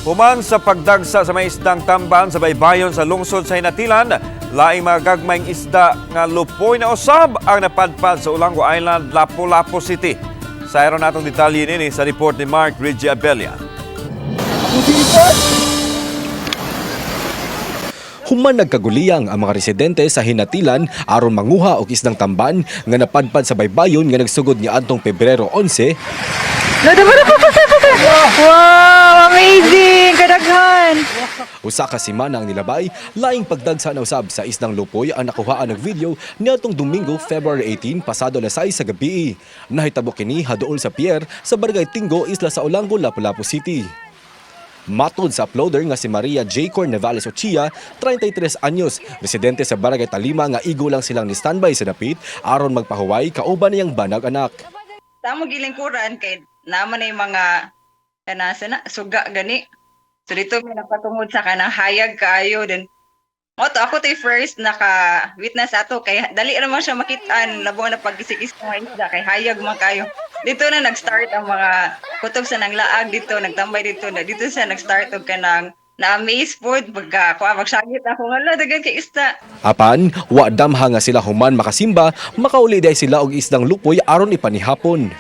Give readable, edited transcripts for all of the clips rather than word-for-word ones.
Human sa pagdagsa sa may isdang tamban sa baybayon sa lungsod sa Hinatilan, laing mga gagmayng isda nga lupoy na usab ang napadpad sa Olango Island, Lapu-Lapu City. Sayran natong detalye nini sa report ni Mark Ridgie Abella. Human nagkaguliyang ang mga residente sa Hinatilan aron manguha og isdang tamban nga napadpad sa baybayon nga nagsugod niadtong Pebrero 11. Wow, amazing! Kadaghan! Usa ka semana ang nilabay, laing pagdagsa na usab sa isdang lupoy ang nakuhaan og video niadtong Domingo, February 18, pasado alas 6 sa gabi. Nahitabo kini haduol sa pier sa Barangay Tingo, isla sa Olango, Lapu-Lapu City. Matod sa uploader nga si Maria J. Cornevales Ochia, 33 anyos, residente sa Barangay Talima nga igo lang silang ni standby sa dapit aron magpahuway kauban niyang banag anak. Sa among gilingkuran kay naman na yung mga kana sana suga gani. So dito may napatungod sa kanang hayag kaayo, then mo to ako to first naka witness ato kay dali ra man siya makitaan, labo na pagkisikis ng isda kay hayag man kayo. Dito na nag-start ang mga kutob sa nanglaag dito, nagtambay dito na dito siya nag-start og kanang na-amaze pod pagka kuha magsagit ako nga, "Ala, daghan kay isda." Apan, wa damha nga sila human makasimba, makauli diay sila og isdang lupoy aron ipanihapon.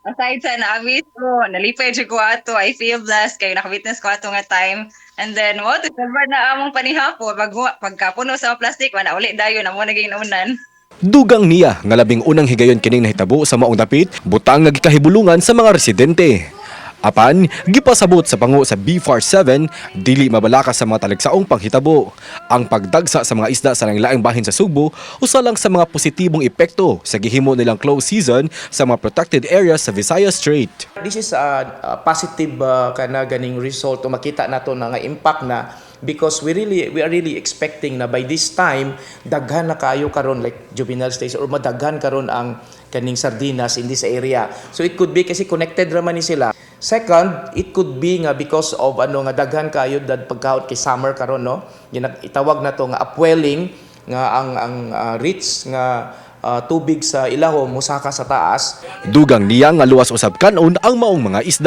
Aside sa na-amaze ko, nalipay jud ko ato, I feel blessed kay naka-witness ko ato nga time. And then, mo to na among panihapon, pag pagkapuno sa plastic, wala uli dayon, amo naging naunan. Dugang niya nga labing unang higayon kining nahitabo sa maong dapit, butang nga gikahibulungan sa mga residente. Apan, gipasabot sa pango sa BFAR 7, dili mabalaka sa mga talagsaong panghitabo. Ang pagdagsa sa mga isda sa laing bahin sa Sugbo, usa lang sa mga positibong epekto sa gihimo nilang close season sa mga protected areas sa Visayas Strait. This is a positive kana ganing result o makita nato na nga impact na because we are really expecting na by this time daghan na kayo karon like juvenile stage or madaghan karon ang kaning sardinas in this area. So it could be kasi connected ra man ni sila. Second, it could be nga because of ano nga daghan kayo dad pagkaot kay summer karon, no. Itawag na to nga upwelling nga ang rich nga tubig sa ilahom musaka sa taas. Dugang niya nga luwas usab kanon ang maong mga isda.